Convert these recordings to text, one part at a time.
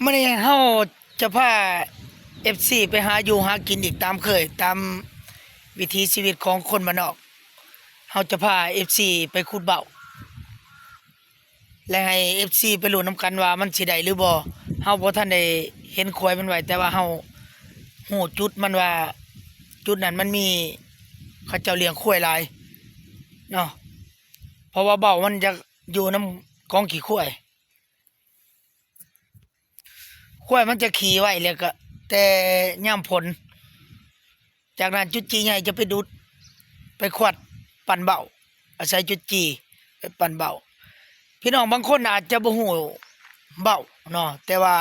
ມື້ນີ້ເຮົາຈະພາເອັຟຊີໄປຫາຢູ່ຫາກິນອີກຕາມເຄີຍ ຕາມວິຖີຊີວິດຂອງຄົນບ້ານນອກ. ເຮົາຈະພາເອັຟຊີໄປຂຸດເບົາ ແລະ ໃຫ້ເອັຟຊີໄປລຸ້ນນຳກັນວ່າມັນຊິໄດ້ຫຼືບໍ່. ເຮົາບໍ່ທັນໄດ້ເຫັນຄວາຍມັນໄວ້ ແຕ່ວ່າເຮົາຮູ້ຈຸດມັນວ່າ ຈຸດນັ້ນມັນມີ ເຂົາເຈົ້າລ້ຽງຄວາຍຫຼາຍເນາະ ເພາະວ່າເບົາມັນຈະຢູ່ນຳກອງຂີ້ຄວາຍ. ຄວາຍມັນຈະຂີ້ໄວ້ ແລ້ວກໍແຕ່ຍາມຝົນ ຈາກນັ້ນຈຸດຈີ່ໃຫຍ່ຈະໄປດຸດ ໄປຂວັດ ປັ່ນເບົາ ອາໄສຈຸດຈີ່ໄປປັ່ນເບົາ. ພີ່ນ້ອງບາງຄົນອາດຈະບໍ່ຮູ້ເບົາເນາະ ແຕ່ວ່າ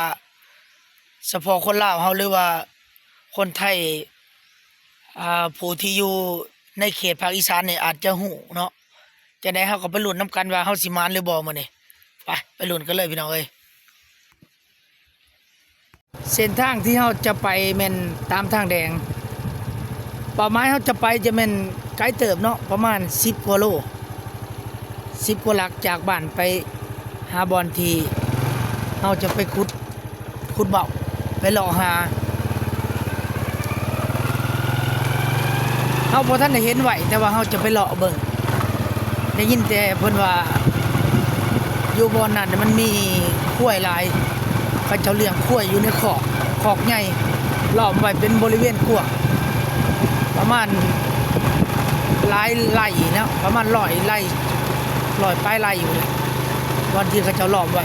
ສະເພາະຄົນລາວເຮົາ ຫຼືວ່າຄົນໄທ ອ່າ ຜູ້ທີ່ຢູ່ໃນເຂດພາກອີສານນີ້ອາດຈະຮູ້ເນາະ. ຈັ່ງໃດເຮົາກໍໄປລຸ້ນນຳກັນວ່າເຮົາຊິໝານຫຼືບໍ່ມື້ນີ້. ໄປ ໄປລຸ້ນກັນເລີຍພີ່ນ້ອງເອີຍ. ເສັ້ນທາງທີ່ເຮົາຈະໄປແມ່ນຕາມທາງແດງ. ເປົ້າໝາຍເຮົາຈະໄປຈະແມ່ນໄກເຕີບເນາະ ປະມານສິບກວ່າໂລ ສິບກວ່າຫຼັກຈາກບ້ານໄປຫາບ່ອນທີ່ເຮົາຈະໄປຂຸດ ຂຸດເບົາ ໄປເລາະຫາ. ເຮົາບໍ່ທັນໄດ້ເຫັນໄວ້ ແຕ່ວ່າເຮົາຈະໄປເລາະເບິ່ງ. ໄດ້ຍິນແຕ່ເພິ່ນວ່າ ຢູ່ບ່ອນນັ້ນມັນມີຄວາຍຫຼາຍ ເຂົາເຈົ້າລ້ຽງຄວາຍຢູ່ໃນຄອກ ຄອກໃຫຍ່ ລ້ອມໄວ້ເປັນບໍລິເວນກວ້າງ ປະມານຫຼາຍໄຮ່ເນາະ ປະມານຮ້ອຍໄຮ່ ຮ້ອຍປາຍໄຮ່ຢູ່ ບ່ອນທີ່ເຂົາເຈົ້າລ້ອມໄວ້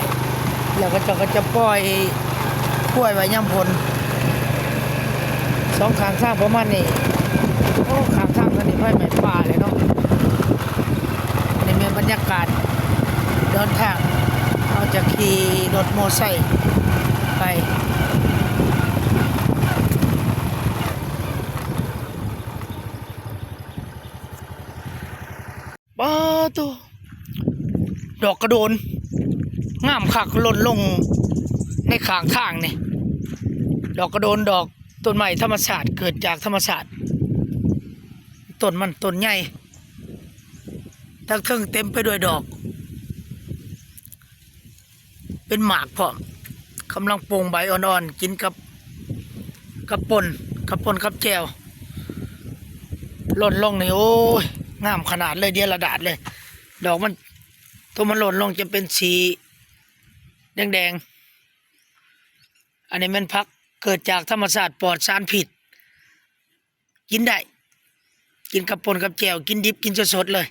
ແລ້ວເຂົາເຈົ້າກໍຈະປ່ອຍຄວາຍໄວ້ຍາມຝົນ. ສອງຂ້າງທາງປະມານນີ້ ໂອ້ ຂ້າງທາງອັນນີ້ໄຟໄໝ້ປ່າເລີຍເນາະ. ອັນນີ້ແມ່ນບັນຍາກາດເດີນທາງ ເຮົາຈະຂີ່ລົດມໍໄຊໄປ. ປາໂຕ ດອກກະໂດນງາມຄັກ ຫຼົ່ນລົງໃນຂ້າງທາງນີ້. ດອກກະໂດນ ດອກຕົ້ນໄມ້ທຳມະຊາດ ເກີດຈາກທຳມະຊາດ. ຕົ້ນມັນຕົ້ນໃຫຍ່ ທັງເທິງເຕັມໄປດ້ວຍດອກ ເປັນໝາກພ້ອມ ກຳລັງໂປ່ງໃບອ່ອນໆ ກິນກັບ ກັບປົ່ນ ກັບປົ່ນກັບແຈ່ວ ຫຼົ່ນລົງນີ້ ໂອ້ຍ ງາມຂະໜາດເລີຍ ເດຍລະດາດເລີຍ. ດອກມັນ ໂຕມັນຫຼົ່ນລົງຈະເປັນສີແດງໆ. ອັນນີ້ແມ່ນຜັກເກີດຈາກທຳມະຊາດ ປອດສານພິດ. ກິນໄດ້ ກິນກັບປົ່ນກັບແຈ່ວ ກິນດິບ ກິນສົດໆເລີຍ.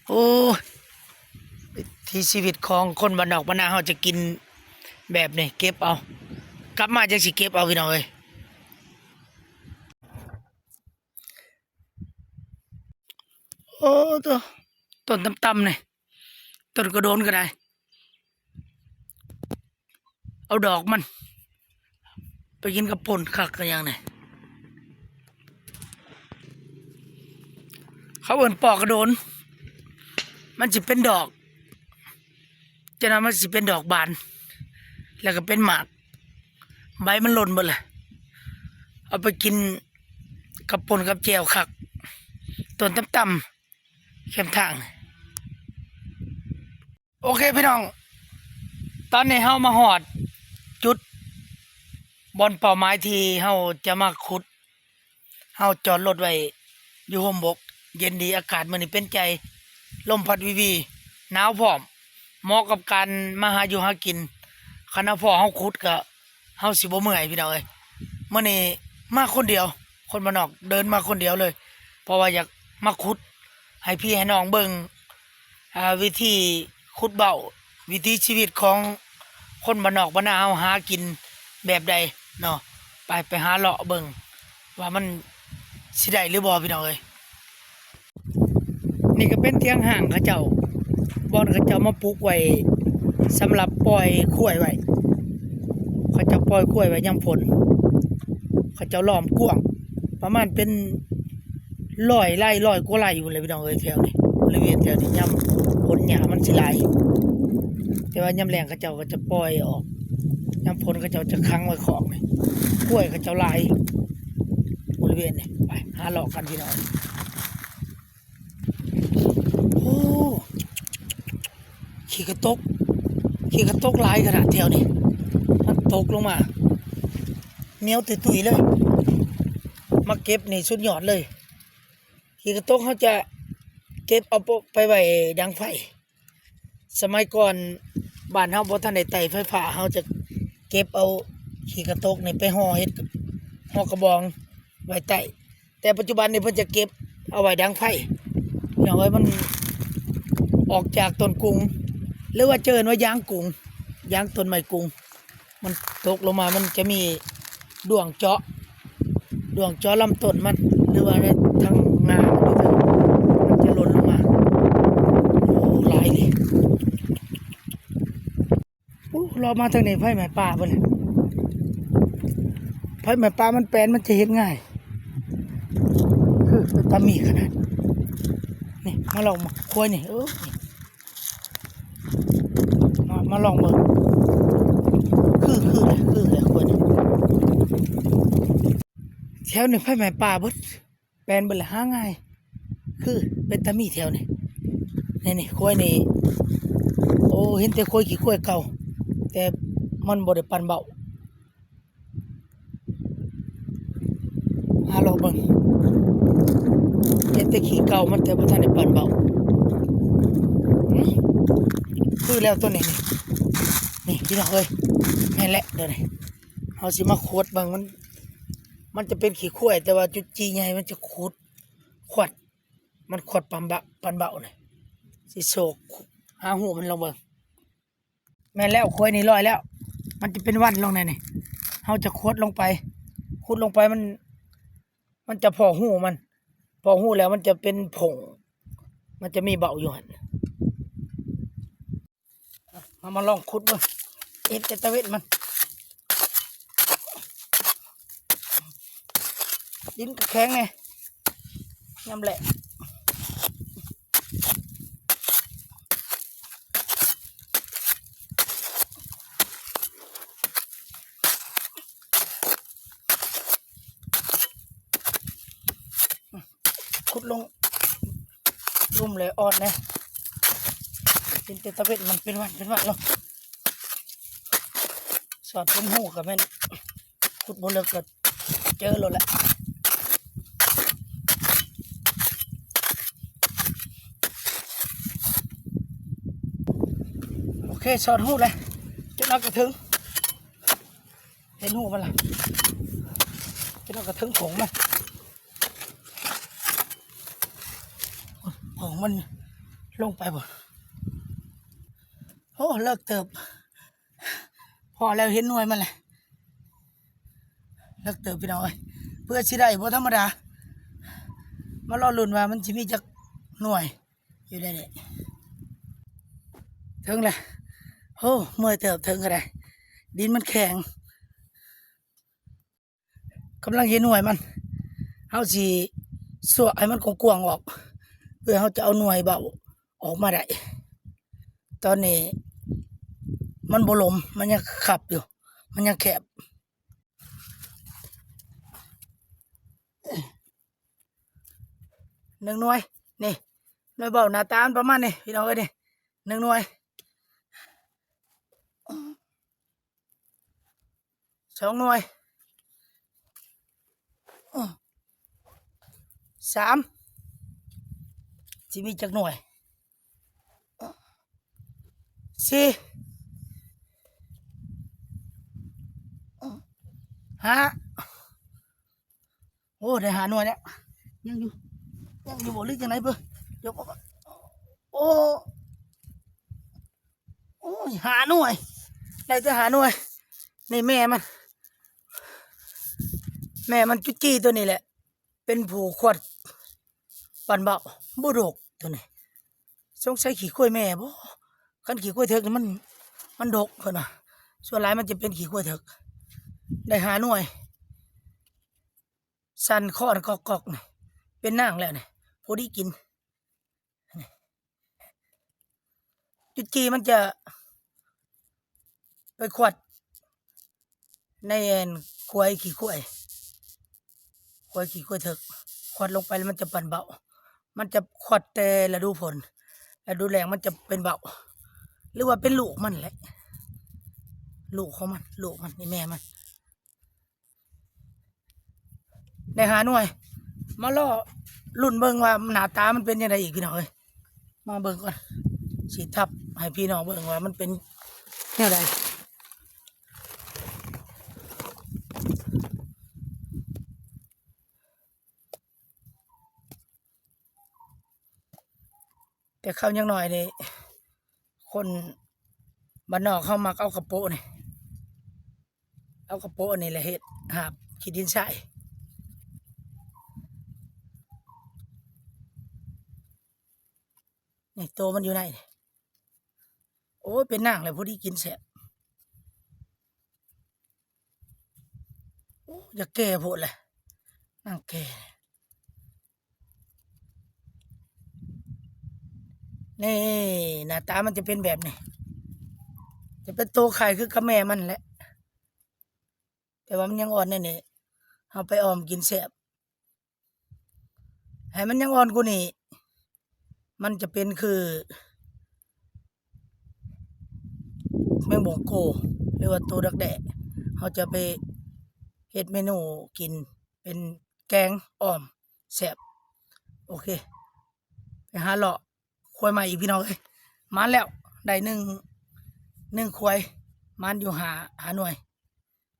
ໂອ້ຍ ວິຖີຊີວິດຂອງຄົນບ້ານນອກບ້ານນາ ເຮົາຈະກິນແບບນີ້ ເກັບເອົາ ກັບມາຈັ່ງຊິເກັບເອົາ ພີ່ນ້ອງເອີຍ. ໂອ້ ໂຕ ຕົ້ນຕ່ຳໆນີ້ ຕົ້ນກະໂດນກໍໄດ້ ເອົາດອກມັນໄປກິນກັບປົ່ນ ຄັກຄືຫຍັງນີ້. ເຂົາເອີ້ນປອກກະໂດນ ມັນຊິເປັນດອກ ຈັ່ງນັ້ນມັນຊິເປັນດອກບານ ແລ້ວກໍເປັນໝາກ ໃບມັນຫຼົ່ນເບິດລະ ເອົາໄປກິນກັບປົ່ນກັບແຈ່ວຄັກ ຕົ້ນຕ່ຳໆ ແຄມທາງ. ໂອເຄພີ່ນ້ອງ ຕອນນີ້ເຮົາມາຮອດຈຸດບ່ອນເປົ້າໝາຍທີ່ເຮົາຈະມາຂຸດ. ເຮົາຈອດລົດໄວ້ຢູ່ຮົ່ມບົກ ເຢັນດີ ອາກາດມື້ນີ້ເປັນໃຈ ລົມພັດວີໆ ໜາວພ້ອມ ເໝາະກັບການມາຫາຢູ່ຫາກິນ. ຄັນເຮົາພໍ້ເຮົາຂຸດກະ ເຮົາຊິບໍ່ເມື່ອຍພີ່ນ້ອງເອີຍ. ມື້ນີ້ມາຄົນດຽວ ຄົນບ້ານນອກເດີນມາຄົນດຽວເລີຍ ເພາະວ່າຢາກມາຂຸດໃຫ້ພີ່ໃຫ້ນ້ອງເບິ່ງ ອ່າ ວິທີຂຸດເບົາ ວິຖີຊີວິດຂອງຄົນບ້ານນອກບ້ານນາເຮົາຫາກິນແບບໃດເນາະ. ໄປ ໄປຫາເລາະເບິ່ງວ່າມັນຊິໄດ້ຫຼືບໍ່ ພີ່ນ້ອງເອີຍ. ນີ້ກໍເປັນຖຽງຮ້າງເຂົາເຈົ້າ ບ່ອນເຂົາເຈົ້າມາປຸກໄວ້ສຳລັບປ່ອຍຄວາຍໄວ້. ເຂົາເຈົ້າປ່ອຍຄວາຍໄວ້ຍາມຝົນ ເຂົາເຈົ້າລ້ອມກວ້າງ ປະມານເປັນຮ້ອຍໄຮ່ ຮ້ອຍກວ່າໄຮ່ພຸ້ນແຫຼະ ພີ່ນ້ອງເອີຍ. ແຖວນີ້ ບໍລິເວນແຖວນີ້ ຍາມຝົນຫຍ້າມັນຊິຫຼາຍ ແຕ່ວ່າຍາມແລ້ງເຂົາເຈົ້າກໍຈະປ່ອຍອອກ ຍາມຝົນເຂົາເຈົ້າຈະຂັງໄວ້ຄອກນີ້. ຄວາຍເຂົາເຈົ້າຫຼາຍ ບໍລິເວນນີ້. ໄປຫາເລາະກັນ ພີ່ນ້ອງ. ໂອ້ ຂີ້ກະຕົກ ຂີ້ກະຕົກຫຼາຍຂະໜາດແຖວນີ້ ມັນ ຕົກລົງມາ ໜຽວຕຸ້ຍໆເລີຍ. ມາເກັບນີ້ສຸດຍອດເລີຍ. ຂີ້ກະຕົກເຮົາຈະເກັບເອົາໄປໄວ້ດັງໄຟ. ສະໄໝກ່ອນບ້ານເຮົາບໍ່ທັນໄດ້ໄຕ້ໄຟຟ້າ ເຮົາຈະເກັບເອົາຂີ້ກະຕົກນີ້ໄປຫໍ່ເຮັດຫໍ່ກະບອງໄວ້ໄຕ້. ແຕ່ປັດຈຸບັນນີ້ເພິ່ນຈະເກັບເອົາໄວ້ດັງໄຟ. ພີ່ນ້ອງເອີຍ ມັນອອກຈາກຕົ້ນກຸງ ຫຼືວ່າເອີ້ນວ່າຢາງກຸງ ຢາງຕົ້ນໄມ້ກຸງ. ມັນຕົກລົງມາ ມັນຈະມີດ້ວງເຈາະ ດ້ວງເຈາະລຳຕົ້ນມັນ ຫຼືວ່າໃນທາງງາ ມັນຈະຫຼົ່ນລົງມາ. ໂອ້ ຫຼາຍເດ. ໂອ້ ເລາະມາທາງນີ້ ໄຟໄໝ້ປ່າເບິດເລີຍ. ໄຟໄໝ້ປ່າມັນແປນ ມັນຈະເຮັດງ່າຍ. ຄືເປັນຕາມີຂະໜາດ. ນີ້ ມາລອງມາ ຄວາຍນີ້ ເອີ ມາ ມາລອງເບິ່ງ. ຄື ຄືແຫຼະ ຄືແຫຼະ ຄວາຍນີ້. ແຖວນີ້ໄຟໄໝ້ປ່າເບິດ. ແປນເບິດລະ ຫາງ່າຍ ຄືເປັນຕາມີແຖວນີ້. ນີ້ໆ ຄວາຍນີ້ ໂອ້ ເຫັນແຕ່ຄວາຍຂີ້ຄວາຍເກົ່າ ແຕ່ມັນບໍ່ໄດ້ປັ້ນເບົາ. ຫາລອງເບິ່ງ ເຫັນແຕ່ຂີ້ເກົ່າມັນ ແຕ່ບໍ່ທັນໄດ້ປັ້ນເບົາ. ອື ຄືແລ້ວໂຕນີ້ ນີ້ ນີ້ ພີ່ນ້ອງເອີຍ ແມ່ນແຫຼະໂຕນີ້. ເຮົາຊິມາຂວດເບິ່ງ ມັນ ມັນຈະເປັນຂີ້ຄວາຍ ແຕ່ວ່າຈຸດຈີ່ໃຫຍ່ມັນຈະຂູດ ຂວດ ມັນຂວດປັ້ນເບົາ ປັ້ນເບົານີ້ ຊິໂຊກຫາຮູມັນລອງເບິ່ງ. ແມ່ນແລ້ວ ຄວາຍນີ້ລອຍແລ້ວ ມັນຈະເປັນວັນລົງແນວນີ້. ເຮົາຈະຂວດລົງໄປ ຂຸດລົງໄປ ມັນ ມັນຈະພໍ້ຮູມັນ ພໍ້ຮູແລ້ວມັນຈະເປັນຜົ້ງ ມັນຈະມີເບົາຢູ່ຫັ້ນ. ເຮົາມາລອງຂຸດເບິ່ງ ເຮັດແຕ່ຕາເວັນມັນ ດິນກະແຂງແດ່ ຍາມແລ້ງ. ຂຸດລົງລຸ່ມແລ້ວອ່ອນແດ່ ເປັນແຕ່ຕາເວັນມັນ ເປັນວັນ ເປັນວັນເນາະ. ສອດເປັນຮູກະແມ່ນ ຂຸດບໍ່ເລິກກະເຈີໂລດແຫຼະ. ໂອເຄ ສອດຮູແລ້ວ ຈົນເອົາກະເທິງ ເຫັນຮູມັນລະ ຈົນເອົາກະເທິງຂອງມັນ ຂອງມັນລົງໄປພຸ້ນ. ໂອ້ ເລິກເຕີບ ພໍ້ແລ້ວ ເຫັນໜ່ວຍມັນແຫຼະ ເລິກເຕີບພີ່ນ້ອງເອີຍ. ເພື່ອຊິໄດ້ບໍ່ທຳມະດາ ມາລໍລຸ້ນວ່າມັນຊິມີຈັກໜ່ວຍຢູ່ໃນນີ້. ເຖິງແລ້ວ ໂອ້ ເມື່ອຍເຕີບ ເຖິງກະໄດ້ ດິນມັນແຂງ. ກຳລັງເຫັນໜ່ວຍມັນ ເຮົາຊິຊວກໃຫ້ມັນກວ້າງໆອອກ ເພື່ອເຮົາຈະເອົາໜ່ວຍເບົາອອກມາໄດ້. ຕອນນີ້ມັນບໍ່ລົມ ມັນຍັງຄັບຢູ່ ມັນຍັງແຄບ. ໜຶ່ງໜ່ວຍ ນີ້ ໜ່ວຍເບົາໜ້າຕາມັນປະມານນີ້ ພີ່ນ້ອງເອີຍ ນີ້ ໜຶ່ງໜ່ວຍ ສອງໜ່ວຍ ສາມ ຊິມີຈັກໜ່ວຍ ສີ່ ຫ້າ. ໂອ້ ໄດ້ຫ້າໜ່ວຍແລ້ວ ຍັງຢູ່ ຍັງຢູ່ບໍ່ ຫຼືຈັ່ງໃດເບິ່ງ ຍົກອອກກ່ອນ. ໂອ້ ໂອ້ຍ ຫ້າໜ່ວຍ ໄດ້ແຕ່ຫ້າໜ່ວຍ. ນີ້ແມ່ມັນ ແມ່ມັນຈຸດຈີ່ໂຕນີ້ແຫຼະ ເປັນຜູ້ຂວດປັ້ນເບົາ ບໍ່ດົກໂຕນີ້ ສົງໄສຂີ້ຄວາຍແມ່ບໍ? ຄັນຂີ້ຄວາຍເຖິກນີ້ມັນ ມັນດົກເພິ່ນວ່າ ສ່ວນຫຼາຍມັນຈະເປັນຂີ້ຄວາຍເຖິກ. ໄດ້ຫ້າໜ່ວຍ ສັ່ນຄ້ອນກອກໆນີ້ ເປັນນາງແລ້ວນີ້ ພໍດີກິນ. ຈຸດຈີ່ມັນຈະໄປຂວດໃນອັນຄວາຍ ຂີ້ຄວາຍ ຄວາຍຂີ້ຄວາຍເຖິກ ຂວດລົງໄປແລ້ວມັນຈະປັ້ນເບົາ. ມັນຈະຂວດແຕ່ລະດູຝົນ ລະດູແລ້ງມັນຈະເປັນເບົາ ຫຼືວ່າເປັນລູກມັນແຫຼະ. ລູກຂອງມັນ ລູກມັນ ນີ້ແມ່ມັນ ໄດ້ຫ້າໜ່ວຍ. ມາລໍລຸ້ນເບິ່ງວ່າໜ້າຕາມັນເປັນຈັ່ງໃດອີກ ພີ່ນ້ອງເອີຍ. ມາເບິ່ງກ່ອນ ຊິທັບໃຫ້ພີ່ນ້ອງເບິ່ງວ່າມັນເປັນແນວໃດ. ແຕ່ເຂົາຍັງນ້ອຍນີ້ ຄົນບ້ານນອກເຮົາມັກເອົາກະໂປະນີ້ ເອົາກະໂປະອັນນີ້ແຫຼະເຮັດຫາບຂີ້ດິນຊາຍ. ນີ້ໂຕມັນຢູ່ໃນນີ້. ໂອ້ຍ ເປັນນາງແລ້ວ ພໍດີກິນແຊບ. ໂອ້ ຢາກແກ່ໂພດແຫຼະ ນາງແກ່. ນີ້ ໜ້າຕາມັນຈະເປັນແບບນີ້ ຈະເປັນໂຕໄຂ່ຄືກັບແມ່ມັນແຫຼະ ແຕ່ວ່າມັນຍັງອ່ອນແນວນີ້ ເຮົາໄປອອມກິນແຊບ. ໃຫ້ມັນຍັງອ່ອນກວ່ານີ້ ມັນຈະເປັນຄືແມງບົງໂກ ຫຼືວ່າໂຕດັກແດ້. ເຮົາຈະໄປເຮັດເມນູກິນ ເປັນແກງອ່ອມ ແຊບ. ໂອເຄ ໄປຫາເລາະຄວາຍໃໝ່ອີກ ພີ່ນ້ອງເອີຍ. ມາແລ້ວ ໄດ້ໜຶ່ງ ໜຶ່ງຄວາຍ ມານຢູ່ຫ້າ ຫ້າໜ່ວຍ.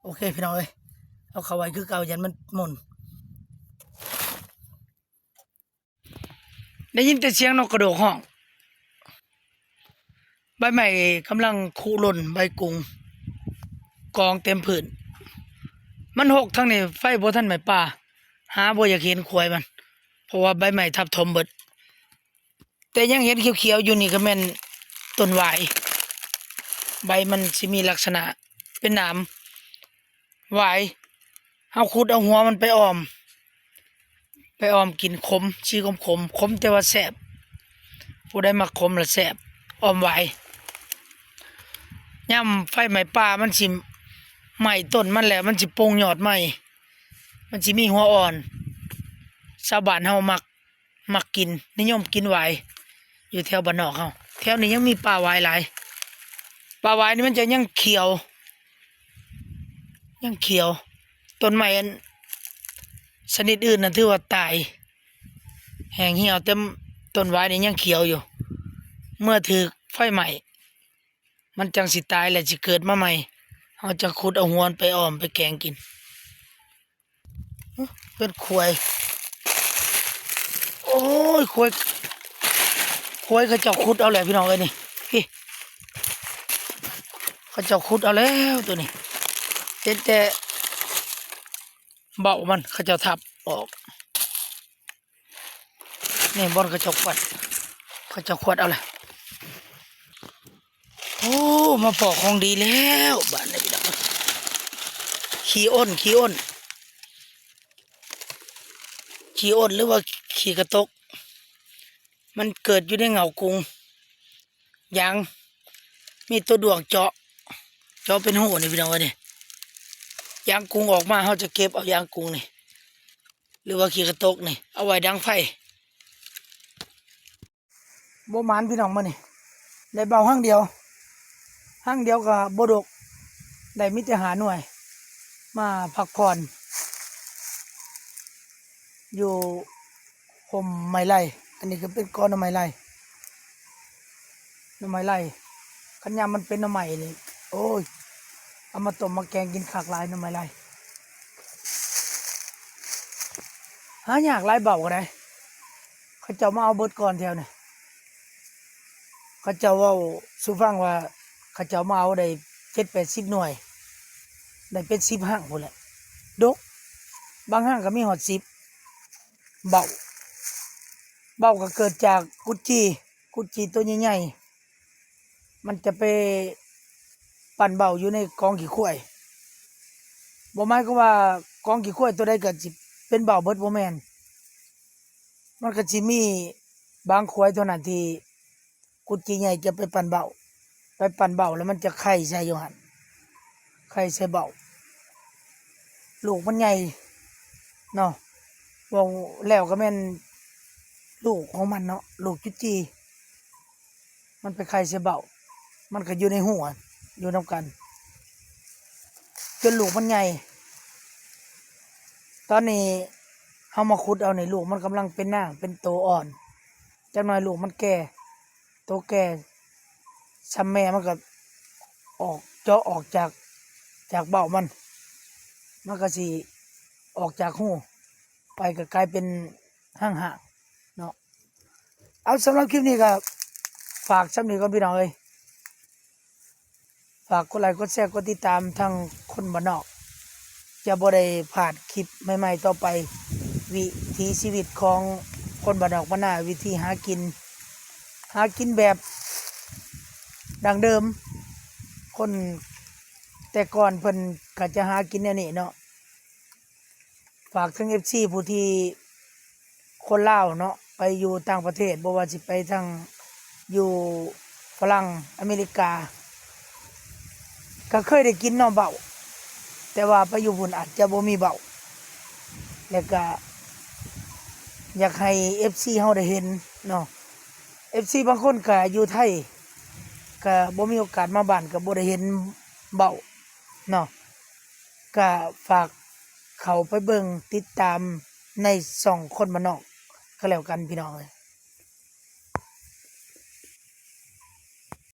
ໂອເຄ ພີ່ນ້ອງເອີຍ ເອົາເຂົ້າໄວ້ຄືເກົ່າ ຢ້ານມັນໝົນ. ໄດ້ຍິນແຕ່ສຽງນົກກະໂດກຮ້ອງ. ໃບໄມ້ກຳລັງຄຸຫຼົ່ນໃບກຸງກອງເຕັມພື້ນ. ມັນຮົກທາງນີ້ ໄຟບໍ່ທັນໄໝ້ປ່າ. ຫາບໍ່ຢາກເຫັນຄວາຍມັນ ເພາະວ່າໃບໄມ້ທັບຖົມເບິດ. ແຕ່ຍັງເຫັນຂຽວໆຢູ່ນີ້ກໍແມ່ນຕົ້ນຫວາຍ. ໃບມັນຊິມີລັກສະນະເປັນໜາມ. ຫວາຍ ເຮົາຂຸດເອົາຫົວມັນໄປອອມ ໄປອອມກິນ ຂົມ ສີຂົມໆ ຂົມແຕ່ວ່າແຊບ. ຜູ້ໃດມັກຂົມລະແຊບ ອອມຫວາຍ. ຍາມໄຟໄໝ້ປ່າ ມັນຊິໄໝ້ຕົ້ນມັນແລ້ວ ມັນຊິປົ່ງຍອດໃໝ່ ມັນຊິມີຫົວອ່ອນ. ຊາວບ້ານເຮົາມັກ ມັກກິນ ນິຍົມກິນຫວາຍ ຢູ່ແຖວບ້ານນອກເຮົາ. ແຖວນີ້ຍັງມີປ່າຫວາຍຫຼາຍ. ປ່າຫວາຍນີ້ມັນຈະຍັງຂຽວ ຍັງຂຽວ. ຕົ້ນໄມ້ອັນຊະນິດອື່ນນັ້ນຖືວ່າຕາຍ ແຫ້ງຫ່ຽວ ແຕ່ຕົ້ນຫວາຍນີ້ຍັງຂຽວຢູ່. ເມື່ອຖືກໄຟໄໝ້ ມັນຈັ່ງຊິຕາຍ ແລະ ຊິເກີດມາໃໝ່. ເຮົາຈະຂຸດເອົາຫົວມັນໄປອອມ ໄປແກງກິນ. ເປັນຄວາຍ ໂອ້ຍ ຄວາຍ ຄວາຍເຂົາເຈົ້າຂຸດເອົາແລ້ວ ພີ່ນ້ອງເອີຍ ນີ້ ພີ່ ເຂົາເຈົ້າຂຸດເອົາແລ້ວໂຕນີ້. ເຫັນແຕ່ເບົາມັນ ເຂົາເຈົ້າທັບອອກ. ນີ້ບ່ອນເຂົາເຈົ້າຂວັດ ເຂົາເຈົ້າຂວັດເອົາແຫຼະ. ໂອ້ ມາພໍ້ຂອງດີແລ້ວບາດນີ້ ພີ່ນ້ອງ. ຂີ້ອົນ ຂີ້ອົນ ຂີ້ອົນ ຫຼືວ່າຂີ້ກະຕົກ ມັນເກີດຢູ່ໃນເຫງົ້າກຸງ. ຢາງ ມີຕົວດ້ວງເຈາະ ເຈາະເປັນຮູນີ້ ພີ່ນ້ອງເອີຍ ນີ້. ຢາງກຸງອອກມາ ເຮົາຈະເກັບເອົາຢາງກຸງນີ້ ຫຼືວ່າຂີ້ກະຕົກນີ້ ເອົາໄວ້ດັງໄຟ. ບໍ່ໝານ ພີ່ນ້ອງ ມື້ນີ້ ໄດ້ເບົາຫາງດຽວ ຫາງດຽວກໍບໍ່ດົກ ໄດ້ມີແຕ່ຫ້າໜ່ວຍ. ມາພັກຜ່ອນຢູ່ຮົ່ມໄມ້ໄລ່. ອັນນີ້ກໍເປັນກໍໜໍ່ໄມ້ໄລ່ ໜໍ່ໄມ້ໄລ່. ຄັນຍາມມັນເປັນໜໍ່ໄມ້ນີ້ ໂອ້ຍ ເອົາມາຕົ້ມມາແກງກິນຄັກຫຼາຍ ໜໍ່ໄມ້ໄລ່. ຫາຍາກຫຼາຍເບົາກໍໄດ້ ເຂົາເຈົ້າມາເອົາເບິດກ່ອນແຖວນີ້. ເຂົາເຈົ້າເວົ້າສູ່ຟັງວ່າ ເຂົາເຈົ້າມາເອົາໄດ້ເຈັດແປດສິບໜ່ວຍ ໄດ້ເປັນສິບຮັງພຸ້ນແຫຼະ ດົກ ບາງຮັງກໍມີຮອດສິບ. ເບົາ ເບົາກໍເກີດຈາກກຸດຈີ່ ກຸດຈີ່ໂຕໃຫຍ່ໆ ມັນຈະໄປປັ່ນເບົາຢູ່ໃນກອງຂີ້ຄວາຍ. ບໍ່ໝາຍຄວາມວ່າກອງຂີ້ຄວາຍໂຕໃດກໍຊິເປັນເບົາເບິດ ບໍ່ແມ່ນ. ມັນກໍຊິມີບາງຄວາຍເທົ່ານັ້ນທີ່ກຸດຈີ່ໃຫຍ່ຈະໄປປັ່ນເບົາ ໄປປັ່ນເບົາແລ້ວມັນຈະໄຂ່ໃສ່ຢູ່ຫັ້ນ ໄຂ່ໃສ່ເບົາ. ລູກມັນໃຫຍ່ເນາະ ເວົ້າແລ້ວກໍແມ່ນລູກຂອງມັນເນາະ ລູກຈຸດຈີ່ ມັນໄປໄຂ່ໃສ່ເບົາ ມັນກໍຢູ່ໃນຮູ ຢູ່ນຳກັນ. ຈົນລູກມັນໃຫຍ່. ຕອນນີ້ເຮົາມາຂຸດເອົານີ້ ລູກມັນກຳລັງເປັນນາງ ເປັນໂຕອ່ອນ. ຈັກໜ່ອຍລູກມັນແກ່ ໂຕແກ່ຊ່ຳແມ່ ມັນກໍອອກ ເຈາະອອກຈາກ ຈາກເບົ້າມັນ ມັນກໍຊິອອກຈາກຮູໄປ ກໍກາຍເປັນຮ່າງໆເນາະ. ເອົາ ສຳລັບຄລິບນີ້ກໍຝາກຊ່ຳນີ້ກ່ອນພີ່ນ້ອງເອີຍ. ຝາກກົດໄລ ກົດແຊ ກົດຕິດຕາມທາງຄົນບ້ານນອກ ຈະບໍ່ໄດ້ພາດຄລິບໃໝ່ໆຕໍ່ໄປ. ວິຖີຊີວິດຂອງຄົນບ້ານນອກບ້ານນາ ວິທີຫາກິນ ຫາກິນແບບດັ້ງເດີມ ຄົນແຕ່ກ່ອນເພິ່ນກໍຈະຫາກິນແນວນີ້ເນາະ. ຝາກເຖິງເອັຟຊີຜູ້ທີ່ ຄົນລາວເນາະ ໄປຢູ່ຕ່າງປະເທດ ບໍ່ວ່າຊິໄປທາງຢູ່ຝຣັ່ງ ອາເມລິກາ ກໍເຄີຍໄດ້ກິນເນາະເບົ້າ, ແຕ່ວ່າໄປຢູ່ພຸ້ນອາດຈະບໍ່ມີເບົ້າ ແລ້ວກະຢາກໃຫ້ເອັຟຊີເຮົາໄດ້ເຫັນເນາະ. ເອັຟຊີບາງຄົນກະຢູ່ໄທ ກະບໍ່ມີໂອກາດມາບ້ານ ກະບໍ່ໄດ້ເຫັນເບົ້າເນາະ. ກະຝາກເຂົ້າໄປເບິ່ງຕິດຕາມໃນຊ່ອງຄົນບ້ານນອກກໍແລ້ວກັນພີ່ນ້ອງເອີຍ.